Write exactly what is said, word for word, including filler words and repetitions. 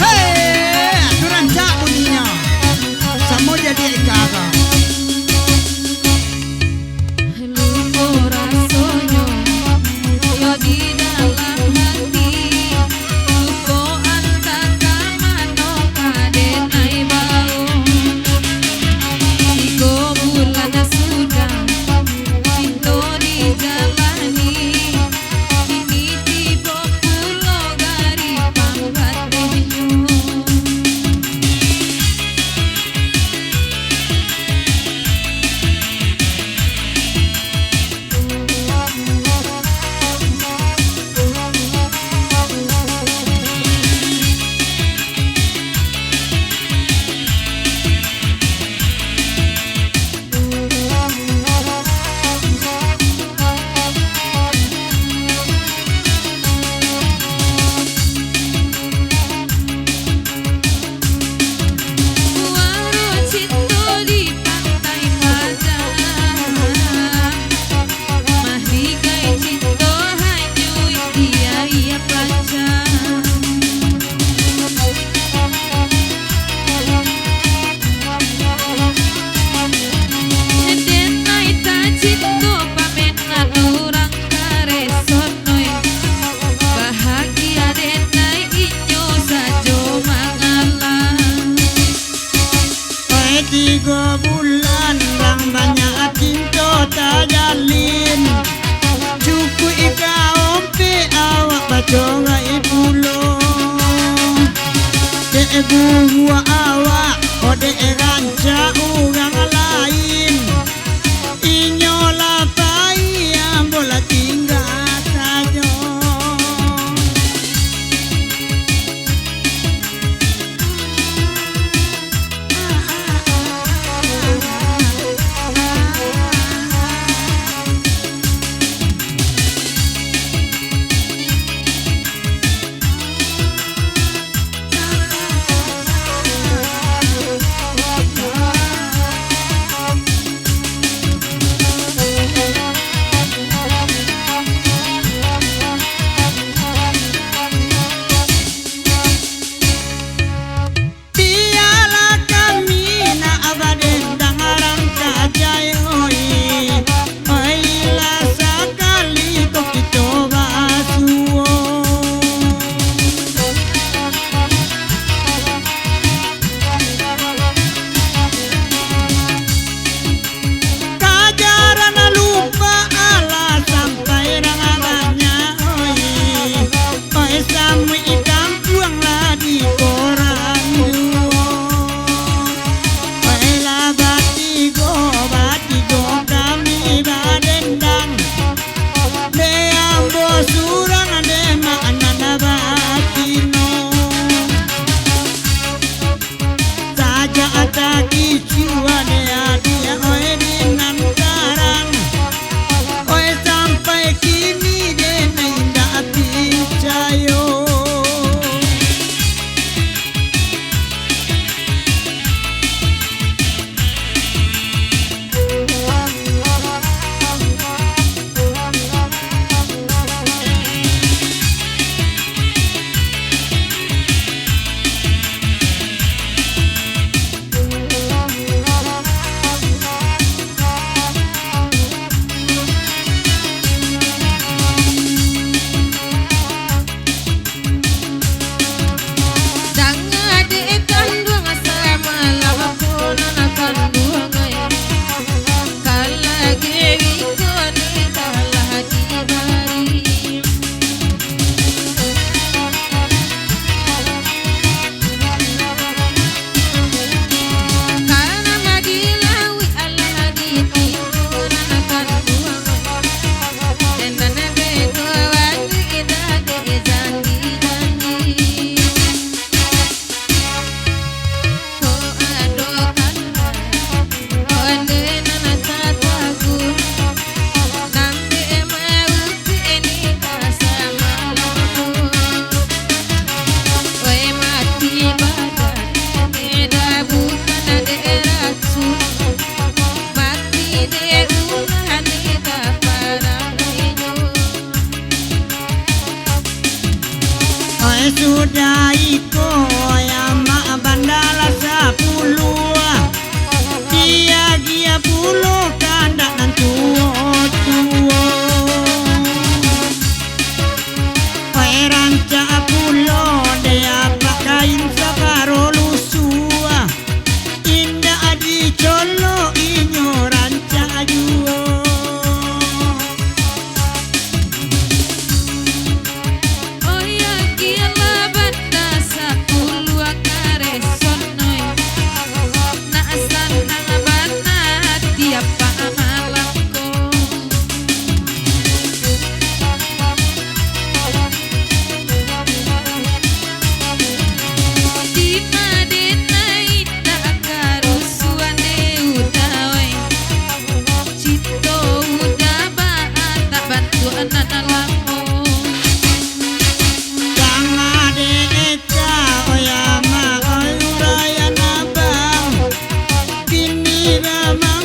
Hei, tu rancak bunyinyo. Samo jadi ikara. Lupo rasonyo, yo di dalam hati. Lupo antah ka mano ka denai bao. Tigo bulan sudah, cinto dijalani. Kini tibo pulo garipang batehnyo. Muaro cinto di Pantai Padang, mah digai cinto hanyuik di aia pancang. Denai tacinto pamenan urang karesonoi, bahagia denai inyo sajo mangalah. Oi, tigo bulan rang banyak cinto tajalin. Cukuik ka ompek awak bacorai pulo. Dek buruak awak, ko dek rancak urang lain. Inyo lah pai, ambo lah tingga sajo. Pulo kandak nan tuo-tuo. Oi, rancak pulo dek apak kain sabaro lusuah. Indak dicolok inyo rancak juo. Oya gilah bana sapuluah kareh sonoi, nak sanang bana tiap malam ko. Di Madinah indak karusuan dek Uda, oi. Cinto Uda baa tak bantuak nan lamo. Tangah dek eta, oi amak, oi uraian abang. Bini Rama